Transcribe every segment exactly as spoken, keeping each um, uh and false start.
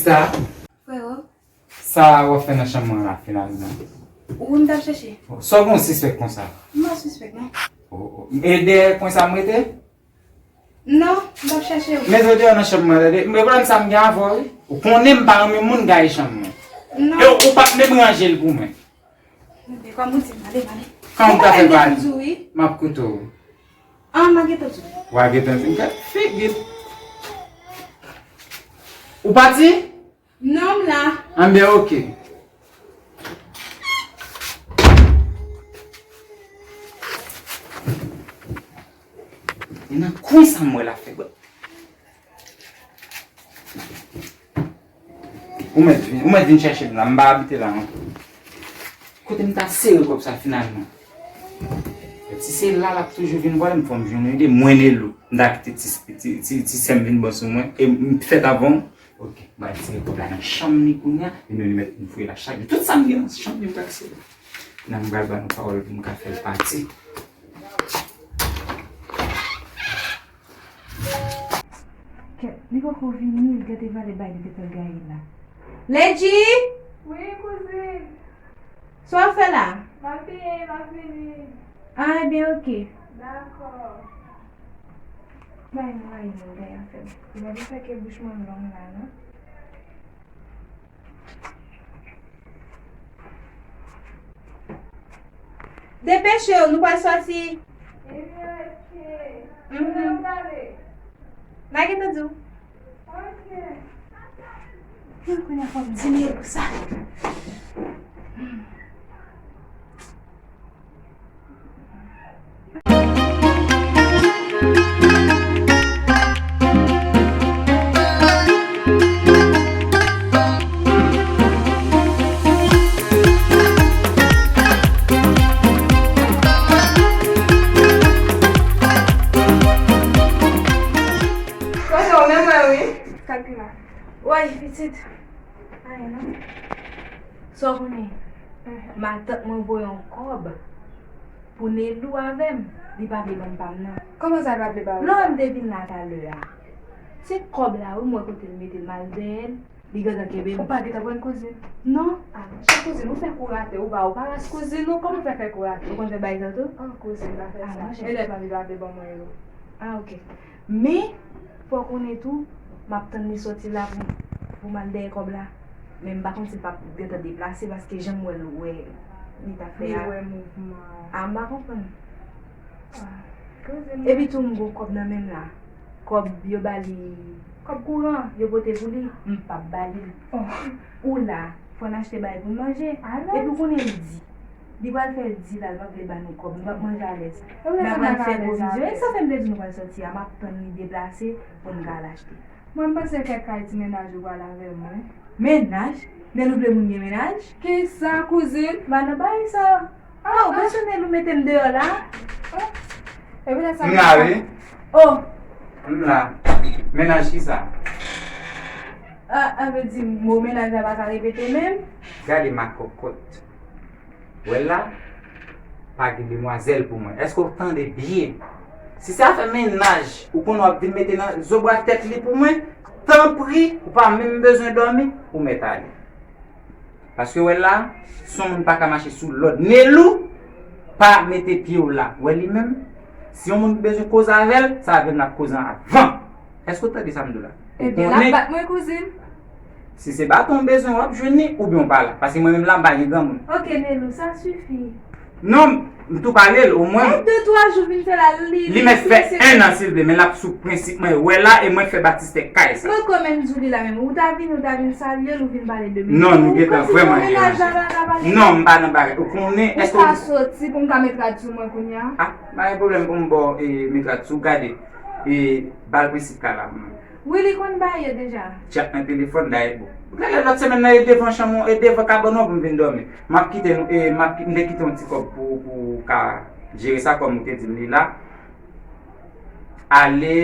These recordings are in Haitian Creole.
Sa, Frero, sa w ap fè nan chanm mwen la, finalman? Ou m t ap chèche? Sa w gen w sispèk konsa? M pa sispèk, non. Oh, oh. E dèyè kwen sa m rete? Non, m t ap chèche w. Mete w deyò nan chanm mwen, tande. Men pwoblèm sa m gen avè w, wi. Ou konnen m pa renmen moun gaye chanm mwen. Non. E ou p ap menm ranje l pou mwen. Ebyen, kòm ou di m, ale, ale. Kòman w ta fè pati? M ap koute w. Ah, m a gentan di w. W a gentan di m. Gad figi. Ou pati? Non, m la. Anben, oke. E nan kwen sa m wè l ap fè, bro? Ou mèt vin, ou mèt vin chèche m la, m pa abite la ankò. Kote m ta sere kòb sa finalman? Si se la l ap toujou vin vòlè m, fò m jwenn yon ide, mwen Nelou. M ta kite ti, ti, ti, ti sè m vin bon sou mwen, e m fèt avan w. Oke, m pral tire kòb la nan chanm li kounye a, e nou li mèt m fouye la chak jou. Tout sa m gen nan chanm li m pral sere. Nan m pral ba nou pawòl pou m ka fè l pati. Kèt, li poko vini, gade valè bagay li gentan gaye la. Ledji! Wi, kouzin. Sa w ap fè la? M ap vini, m ap vini. Ah, ebyen, oke. Dakò. Bay mwen, bay mwen, bay afè m. Li pa vle fè ke bouch mwen long la, non. Depeche w, nou pral sòti. Ebyen, oke. Mhm. Kote nou prale? M a gentan di w. Oke. Kounye a fò m di li pou sa. Kote w menm mwen wi? Kat pi la. Woy, pitit. Anyen non. Sa w konnen? Matant mwen voye yon kòb pou Nelou avè m. Li pa vle ban m pa m nan. Kòman sa, li pa vle ba ou? Lè m te vin la talè a, se kòb la wi, m wè kote l mete l, m al dèyè l, li gentan kenbe m. Ou pa gentan pran kouzin? Non. Ah, monchè, kouzin, ou fè kou rate, ou pa, ou pa ras kouzin, non, kòman w fè fè kou rate? Ou konn fè bagay sa tou? Ah, kouzin, pa fè sa. E lè manmi pa vle ban mwen yo? Ah, oke. Men, fò w konnen tou, m ap tann li sòti la pou, pou m al dèyè kòb la. Men m pa konn si l p ap gentan deplase, paske jan m wè l, wè li t ap fè a. Li wè mouvman an. Ah, m pa konprann. Ah, kouzin. Epi tou, m gon kòb nan men m la. Kòb yo ba li. Kòb kouran. Yo pote pou li, m p ap ba li l. Oh. Ou la, fò n achte bagay pou n manje. Alèz. Epi w konnen li di. Li pral fè di la, li pa vle ba nou kòb, nou p ap manje alèz. N a pral fè pwovizyon. E sa fè m te di nou pral sòti a, m ap tann li deplase pou n ka al achte. Mwen, m panse kèk kay ti mennaj ou pral avè mwen. Mennaj? Nèl ou vle moun gen mennaj? Kisa, kouzin? M pa nan bagay sa. Ah, ou bezwen Nèl ou mete m deyò la? Oh. Epi lè sa m la, wi. Oh. M la. Mennaj kisa? Ah, an vle di, mo mennaj la pa ka repete menm? Gade makòkòt. Wè l la, pa gen demwazèl pou mwen. Èske w tande byen? Si se afè mennaj, ou konnen w ap vin mete nan zobwa tèt li pou mwen, tanpri, ou pa menm bezwen dòmi, ou mèt ale. Paske wè l la, se yon moun pa ka mache sou lòd. Nelou, pa mete pye w la. Wè li menm, si yon moun bezwen koze avè l, se avè m l ap koze anvan. Èske w tande sa m di w la? Ebyen, l ap bat mwen, kouzin. Si se baton w bezwen, w ap jwenn li, oubyen w pa la. Paske mwen menm la, m pa gen granmoun. Oke, Nelou, sa sifi. Non, m tou pale l, omwen. E de twa jou vin fè la, li, li mèt fè en an, silvouplè, men l ap sou prensip mwen, wè la, e mwen k fè batistè kay sa. Mwen kwè menm di w li la menm. Ou ta vin, ou ta vin salye l, ou vin pale de mennaj. Non, nou gentan vrèman gen mennaj. Non, m pa nan bagay. Ou konnen, èske ou ka soti pou m ka met rad sou mwen kounye a? Ah, pa gen pwoblèm pou m ba w, e, met rad sou, gade. E, ba l prensip kay la pou mwen. Wi, li konn bay yo deja. Tchat nan telefòn, dayè, bon. Gade lòt semèn nan, e devan chanm ou, e devan kabann ou pou m vin dòmi. M ap kite nou, e, m ap, m te kite yon ti kòb pou, pou w ka jere sa, kòm ou te di m li la. Ale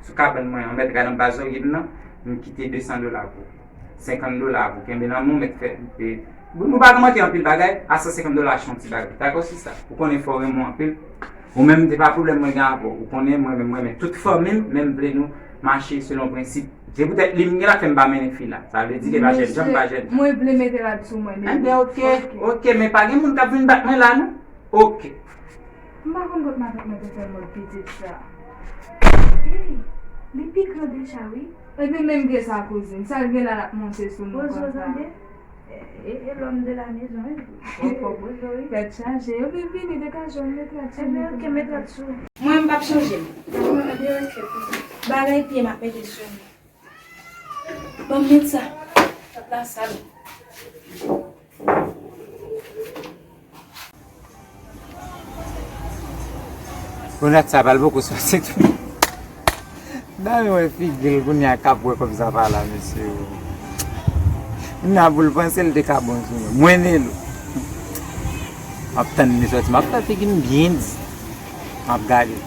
sou kabann mwen an, mèt gade anba zòrye m nan, m kite de san dola pou ou. Senkant dola pou kenbe nan men w, mèt fè, e, nou pa gen manke anpil bagay, a san senkant dola achte yon ti bagay. Dakò, sista? Ou konnen fò w renmen w anpil. Ou menm, se pa pwoblèm mwen gen avè w. Ou konnen mwen menm, mwen renmen tout fanmi m, men m vle nou mache selon prensip Se poutèt li m gen la fè m pa mennen fi la. Sa vle di ke pa jèn jan, m pa jèn jan. Mwen vle mete rad sou mwen, men. Enben, oke, oke, men pa gen moun k ap vin bat mwen la, non. Oke. M pa konn kot matant mwen te fè mòd pitit sa. Hey, li pi gran deja, wi. Epi menm gen sa kouzin, sa l gen la l ap monte sou nou konsa. E, e, e lòm de la mezon, wi. Fò, fò bozo, wi. Tèt chaje. Yo vin vini, degaje w, met rad sou mwen. Enben, oke, met rad sou. Mwen, m p ap chanje m. Enben, oke. Bagay pye m ap mete sou mwen. Ban m met sa. Tèt la sal. Bonat sa pral poko soti tou. Dam wè figi l kounye a k ap wè kòb sa pa la, mesye. Kounye a pou l panse l te ka bon sou mwen. Mwen Nelo. M ap tann li soti. M ap fè figi m byen di. M ap gade.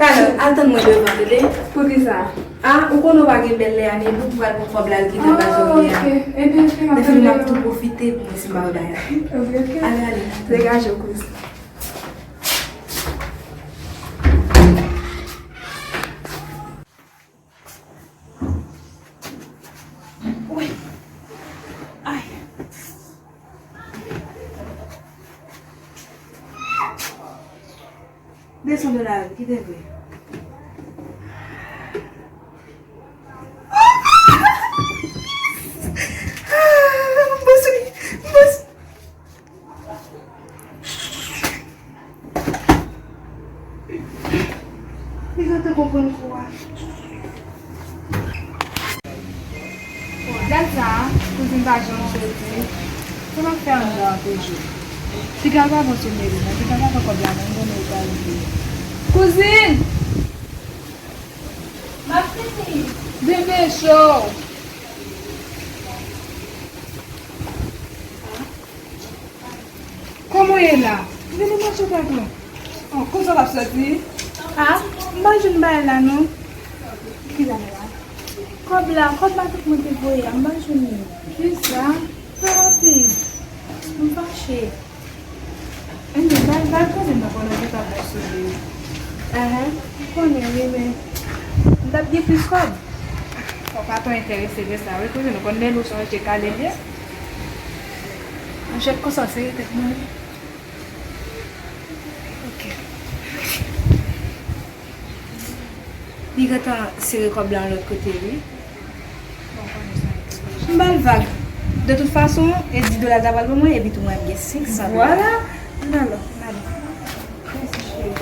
Talè, al tann mwen devan, tande? Poukisa? A, ou konnen w pa gen bèlè a, Nelo, pou pral pran kòb la, l kite l pa janm gen a. Lè fini, m ap tou pwofite pou mwen si m pa wè bagay la. Ale, ale. Degaje w, kouz. Wi. Ay. Desann de la, kite vre. Bousi, bousi. Li gentan konprann kou a. Bon, dat sa a, kouzin pa janm soti. Sa m ap fè anndan an toujou? Piga l pa bon sou Nelo, non. Piga l pa pran kòb la, non, m konnen l pral vini. Kouzin! M ap vini. Vin, vin cho. Kòman w ye la? Vini mache avèk mwen. Oh, konsa w ap soti? A, m pa jwenn bagay la non. Ki bagay la? Kòb la, kòb matant mwen te voye a, m pa jwenn li. Kisa? Trè rapid. M fache. Ann, bal, bal konnen nan konnen li pa bon sou li. Ahan, m konnen wi, men m t ap gen plis kòb. Fò pa twò enterese de sa, wi, kouzin, ou konn Nelo se yon je kale l ye. Yon jèt konsa, sere tèt mwen. Ok. Li gentan sere kòb la yon lòt kote, wi. M ba l vag. De tout fason, e dis dola l ta pral ban mwen, epi tou mwen ap gen senk san dola. Vwala. N ale, n ale. Mèsi, cheri.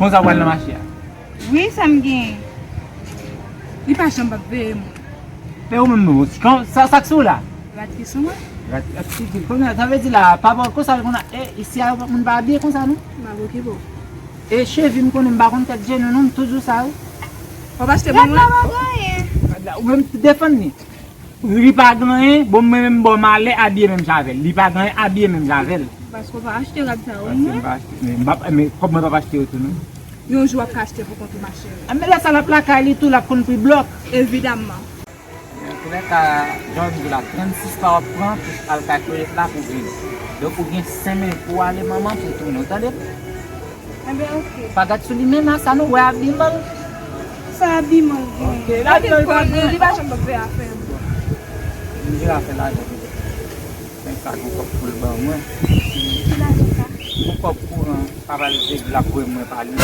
Konsa w pral nan mache a? Wi, sa m genyen. Li pa janm p ap veye mwen. Men ou menm, non, sa, sa k sou ou la? Rad ki sou mwen? Rad, rad ki sou. Kounye a, sa vle di la, pa bò konsa, konsa, e, isi a, moun pa abiye konsa, non? M ap okipe w. E cheve m konnen m pa konn tèt jenou, non, m toujou sa, wi. W ap achte pou mwen? Rad la pa gen anyen. Rad la, ou menm defann li. Li pa gen anyen, bon, mwen menm, bon, malè abiye menm jan avè l. Li pa gen anyen, abiye menm jan avè l. Paske w pa achte rad sa yo, mwen. Paske m pa achte, men m pa, men kòb mwen p ap achte yo tou, non. Yon jou w ap ka achte pou kont ou, macheri. A, men lè sa l ap lakay li tou, l ap konn pri blòk. Evidamman. Antoulèka, jan w di la, trannsis pa w ap pran pou al kay Colette la pou vini. Donk, ou gen senk minit pou w ale manman pou w tounen, w tande? Enben, oke. Pa gad sou li menm, a sa nou wè abiman l. Sa abiman l gen? Oke, l abiman l pa gen. Li pa janm t ap fè afè m. M jere afè lajan pou ou. Senk ka gon kòb pou l ban mwen. Ki lajan sa? Gon kòb kouran, papa l te di l ap voye mwen pa li.